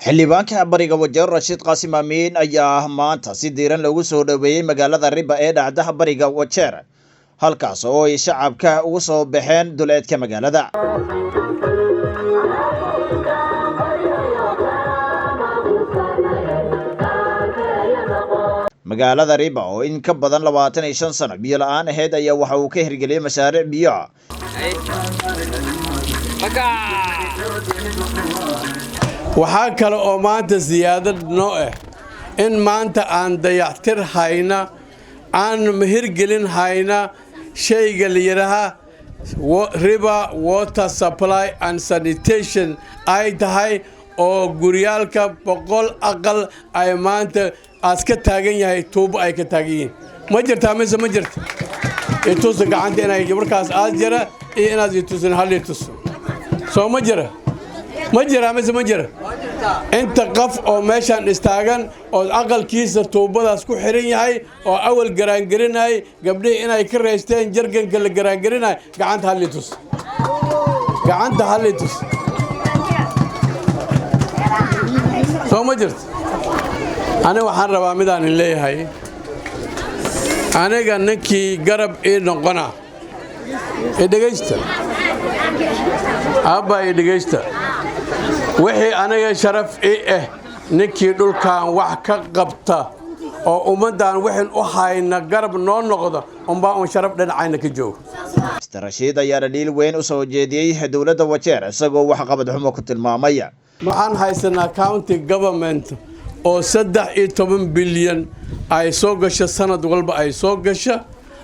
Xildhibaanka bariga Wajeer Rashiid Qaasim Amiin ayaa maanta si diiran loogu soo dhoweeyey magaalada Riba ee dhacdaha bariga Wajeer, halkaas oo ay shacabka ugu soo baxeen duleedka magaalada. Magaalada Riba oo in ka badan 25 sano biyo la-aan ahayd ayaa waxa uu ka hirgeliyey mashaariic biyo. Waxaa kale oo maanta siyaadad noo ah in maanta aan dayactir hayna, aan hirgelin hayna shayga la yidhaahaa River Water Supply and Sanitation ay tahay, oo guryaalka 100 aqal ay maanta aas ka taagan yahay, tuubo ay ka taagan yihiin. Ma jirtaa mise ma jirta? Itusa gacanta inay markaas aad jira iyo inaad itusin, hal ituso. Soo ma jira? Ma jira mise ma jira? Inta qof oo meeshaan istaagan oo aqalkiisa tuubadaas ku xiran yahay oo awal garaangarinayay, gabdhihii inay ka raysteen jarganka la garaangarinay, gacanta hal itus, gacanta hal itus. Soo ma jirto? Aniga waxaan rabaa midaan leeyahay, aniga ninkii garab ii noqona, idhegaysta aabba, idhegaysta. Wixii aniga sharaf ii ah, ninkii dhulkan wax ka qabta oo ummaddan wixin u hayna garab noo noqda, unbaa un sharaf dhinacayna ka jooga. Mr Rashiid ayaa dhaliil weyn u soo jeediyey dowladda Wajeer, isagoo waxqabad xumo ku tilmaamay. Waxaan haysanaa county government oo 13 bilyan ay soo gasho sanad walba, ay soo gasho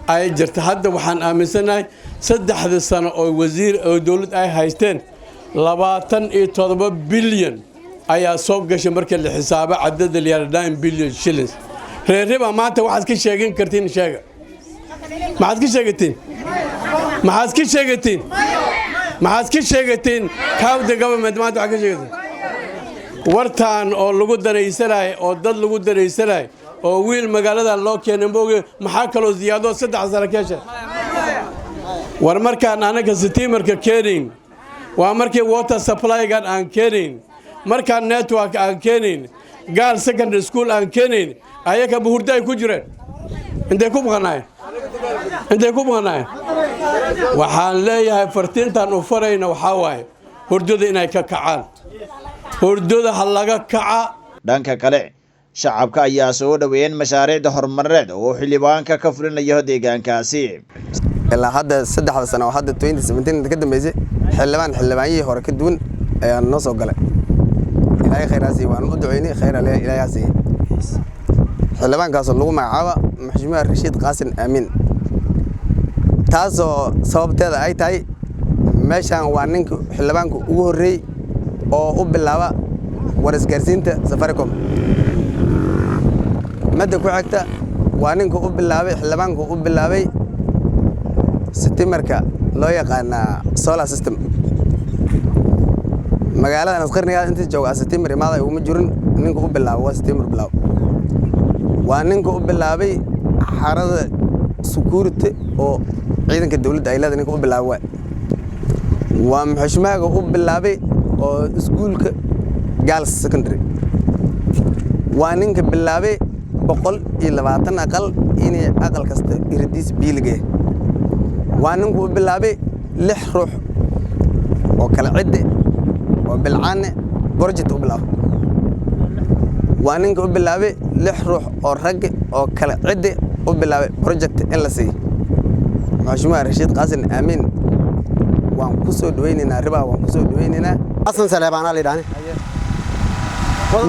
ay jirta. Hadda waxaan aaminsanahay 3da sano oo wasiir oo dowlad ay haysteen, 27 bilyan ayaa soo gashay marka la xisaabo cadada la yihahdo 9 billion shillings. Reer Riba, maanta waxaad ka sheegan kartiin sheega. Maxaad ka sheegatiin? Maxaad ka sheegatiin? Maxaad ka sheegatiin county government? Maanta waxaad ka sheegatiin wartaan oo lagu danaysanayo, oo dad lagu danaysanayo, oo wiil magaalada loo keenay mooge, maxaa kaloo ziyaado 3 sano ka hesha? War markaan anaga steamerka keenayn, waa markii water supplygan aan keenayn, markaan network aan keenayn, gaal secondary school aan keenayn, ayaka buhurda ay ku jireen. Intay ku maqanaayeen? Intay ku maqanaayeen? Waxaan leeyahay, fartiintaan u farayna waxaa waaye hurdada inay ka kacaan, hurdada ha laga kaca. Dhanka kale, shacabka ayaa soo dhoweeyeen mashaariicda horumareed oo xildhibaanka ka fulinayo deegaankaasi. Ilaa hadda 3da sano oo hadda 2017 ka dambeysay, xildhibaan xildhibaanyihii hore ka duwan ayaa noo soo galay. Ilaahay khayr ha siiye, waan u duceynay, khayr ale Ilaahay ha siiye. Xildhibaankaasoo lagu magacaaba Maxshumiya Rashiid Qaasin Aamiin, taasoo sababteeda ay tahay meeshaan waa ninka xildhibaanka ugu horreeyey oo u bilaaba war isgaarsiinta Safaricom. Madda ku xigta, waa ninka u bilaabay, xildhibaanka u bilaabay stimarka loo yaqaanaa solar system. Magaaladan asqarnigaa inta jooga stimer imaada uguma jirin. Ninka u bilaaba waa stimer bilaab, waa ninka u bilaabay xarada security oo ciidanka dowladda ay leedahay. Ninka u bilaabay waay, waa muxushmaaga u bilaabay oo iskuulka girls secondary. Waa ninka bilaabay 120 aqal inay aqal kasta iradiis biyo lageeya. Waa ninku u bilaabay lix ruux oo kala cidde oo bilcaane project u bilaabay. Waa ninka u bilaabay lix ruux oo ragge oo kala cidde u bilaabay project in la siiyo. Maxshumaa Rashiid Qaasin Aamiin waan ku soo dhawaynaynaa Ribaa, waan ku soo dhawaynaynaa. Xasan Saleebaanaa la yidhaahne.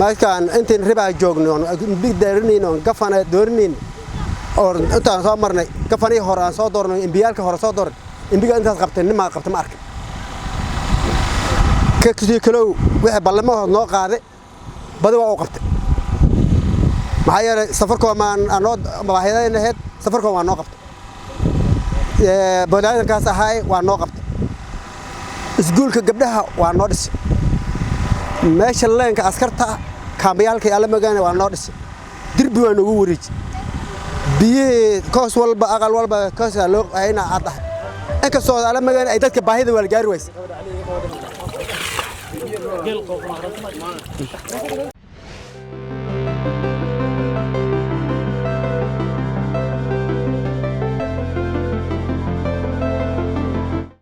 Markaan intiin Ribaa joogno, big doorinayno, gafana doorinayn, oo intaan soo marnay gafanihii hore aan soo doornay, embiyaalka hore soo doornay, embiga intaas qabtay nimaa qabta ma arkin. Kasii kalow wixii ballamahood noo qaaday badi waa u qabtay. Maxaa yeelay, safarkoom aan noo baahidayna ahayd, safarkoom waa noo qabtay. Balaadankaas ahaay waa noo qabtay. Iskuulka gabdhaha waa noo dhisay. Meesha leenka askarta kaambayaalka alla magaana waa noo dhisay. Dirbi waa noogu wareeji. Biyihii koos walba, aqal walba koosaa loo hayna cad ah. Inkastoo alla magaana ay dadka baahida waa la gaari wayse.